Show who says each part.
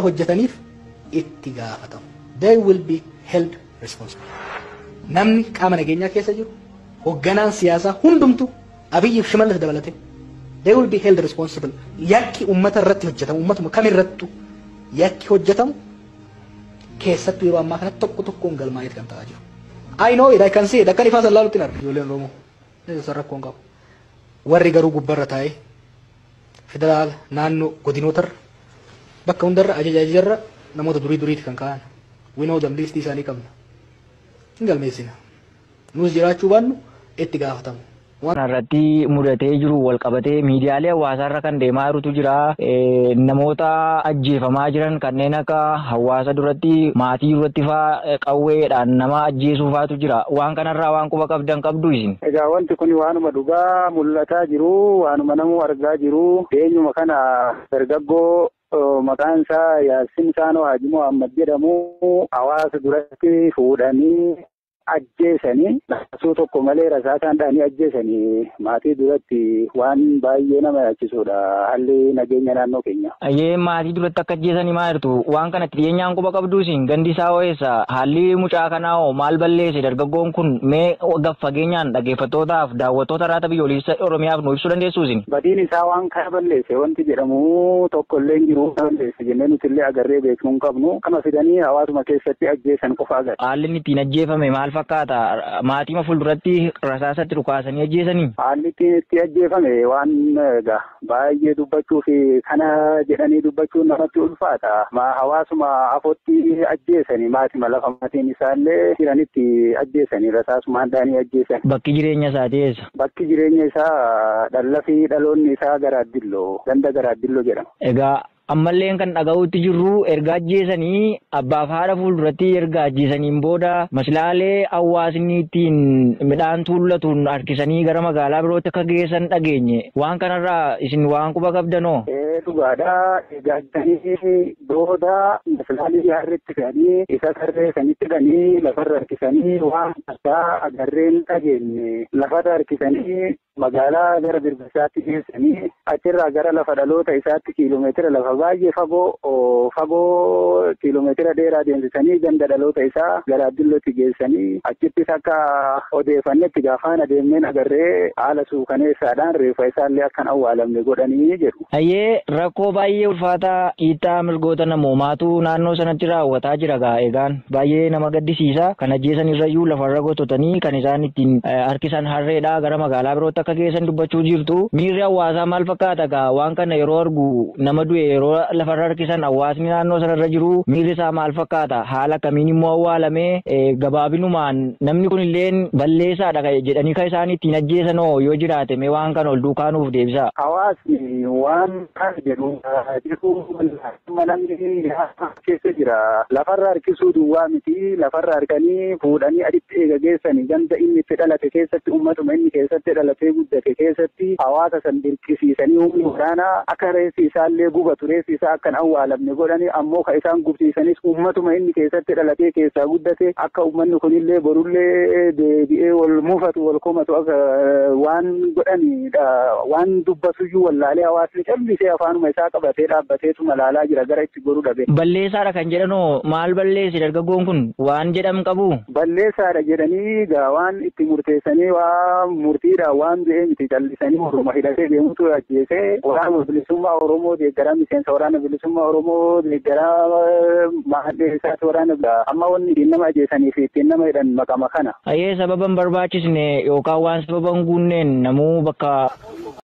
Speaker 1: shira hojjetaniif itti gaafatamu. They will be held responsible. Namni qaama nageenyaa keessa jiru, hoogganaan siyaasaa hundumtu, Abiyyiif Shimallis dabalate, they will be held responsible. Yakki uummata irratti hojjetamu, uummatuma kamirrattu yakki hojjetamu, keessattuu yeroo ammaa kanatti tokko tokkoon galmaa'eet kan ta'aa jiru. I know it, I can see it. Akkan ifaa sallaalutti hin arga. Ijoolleen Oromoo isa rakkoo hin qabu. Warri garuu gubbarra taa'ee federaala, naannoo, godinootarra, bakka hundarra ajaja ajajarra namoota durii duriiti kan ka'an. We know them, listii isaanii qabna. Hin galmeessina. Nus jiraachuu baannu itti gaafatamu.
Speaker 2: Irratti mudatee jiru wal qabatee miidiyaalee hawaasaarra kan deemaa jirutu jira. Namoota ajjeefamaa jiran kanneen akka hawaasa duratti, maatii duratti faa qawweedhaan nama ajjeesuu faatu jira. Waan kanarraa waan quba qabdan qabdu isin?
Speaker 3: Egaa wanti kun waanuma dhugaa mul'ataa jiru, waanuma namuu argaa jiru. Eenyuma kana dargaggoo maqaan isaa Yaassin Saanoo Haji Muhammad jedhamu hawaasa duratti fuudhanii ajjeesanii, rasaasuu tokko malee rasaasaan dhahanii ajjeesanii maatii duratti. Waan baay'ee nama yaachisudha haalli nageenya naannoo keenya.
Speaker 2: Ayyee, maatii duratti akka ajjeesanii maa jirtu? Waan kanatti dhiyeenyaan quba qabdu isin? Gandi isaa eessa? Haalli mucaa kanaa hoo maal balleesse dargaggoon kun? Mee gad fageenyaan dhaggeeffattootaaf daawwattoota Raata Biyyoolessa Oromiyaaf nu ibsuu dandeessu isin?
Speaker 3: Badiin isaa waan kana balleesse wanti jedhamu tokko illee hin jiru. Balleesse jennee nuti illee agarree beeknu hin qabnu. Kama fidanii hawaasuma keessatti ajjeesan qofa agarra.
Speaker 2: Haalli inni ittiin ajjeefame maal fakkaata? Maatii fuulduratti rasaasatti dhukaasanii ajjeesanii?
Speaker 3: Haalli ittiin itti ajjeefame waan egaa baay'ee dubbachuu fi kana jedhanii dubbachuun namatti ulfaata. Hawaasuma afootti ajjeesanii, maatima lafa maatiin isaallee jiranitti ajjeesanii, rasaasumaan dhahanii ajjeesan.
Speaker 2: Bakki jireenya isaatii eessa?
Speaker 3: Bakki jireenya isaa dhalla fi dhaloonni isaa Garaaddilloo, ganda Garaaddilloo jedhama.
Speaker 2: Egaa ammallee kan dhaga'uutti jirru erga ajjeesanii abbaaf haadha fuulduratti erga ajjeesaniin booda maslaalee hawaasni ittiin midhaan tuullatuun harkisanii gara magaalaa birootti akka geessan dhageenye. Waan kanarraa isin waan quba qabdanoo?
Speaker 3: Ee, dhugaadha. Egaa ajjeesanii booda maslaalee harreetti fe'anii isa sarree sanitti hidhanii lafarra harkisanii, waan addaa agarreen dhageenye, lafarra harkisanii magaalaa gara Birbirsaatti geessanii, achirraa gara lafa dhaloota isaatti kiiloomeetira lafa baay'ee fagoo fagoo, kiiloomeetira dheeraa deemsisanii ganda dhaloota isaa gara Addillootti geessanii, achittis akka odeeffannetti gaafaan adeemneen agarree haala suukaneessaadhaan reeffa isaallee akkan awwaalamne godhanii jedhu.
Speaker 2: Hayyee, rakkoo baay'ee ulfaataa dhiittaa mirgoota namoomaatu naannoo sanatti raawwataa jira gaa. Egaan baay'ee nama gaddisiisa. Kan ajjeesan irrayyuu lafarra gototanii kan isaan ittiin harkisan harreedhaa gara magaalaa birootti akka geessan dubbachuu jirtu. Miirri hawaasaa maal fakkaata gaa waan kana yeroo argu? Nama du'e yeroo lafarra harkisan hawaasni naannoo sanarra jiru miirri isaa maal fakkaata? Haala kamiin immoo awwaalamee? Gabaabinumaan namni kun illeen balleessaadha jedhanii kan isaan ittiin ajjeesanoo yoo jiraate, mee waan kana ol duukaa nuuf deebisa.
Speaker 3: Hawaasni waan kana jedhu jiru namni keessa jira. Lafarra harkisuu duwwaa miti, lafarra harkanii fuudhanii aditti eega geessanii ganda inni itti dhalate keessatti, uummatuma inni keessatti dhalatee guddate keessatti hawaasa san dirqisiisanii humni waraanaa akka reessi isaallee gubatu, reessi isaa akka hin awwaalamne godhanii, ammoo ka isaan gubsiisanis uummatuma inni keessatti dhalatee keessaa guddate, akka uummanni kunillee borullee deebi'ee wal mufatu, wal komatu akka waan godhanidha. Waan dubbatuyyuu wallaalee hawaasni callisee afaanuma isaa qabatee dhaabbateetuma laalaa jira, gara itti goruu dhabe.
Speaker 2: Balleessaadha kan jedhanoo maal balleesse dargaggoon kun waan jedham qabu?
Speaker 3: Balleessaadha jedhanii gaa waan itti murteessanii waa murtiidhaan waan du'ee miti. Callisanii Oroma hidhatee deemutu ajjeesee, Waraana Bilisummaa Oromoo deeggaraa, miseensa Waraana Bilisummaa Oromoo deeggaraa, maadhee isaati waraana. Amma wanni ittiin nama ajjeesanii fi ittiin nama hidhan maqama kana.
Speaker 2: Hayyee, sababa hin barbaachisne yookaan waan sababa hin guunneen namuu bakka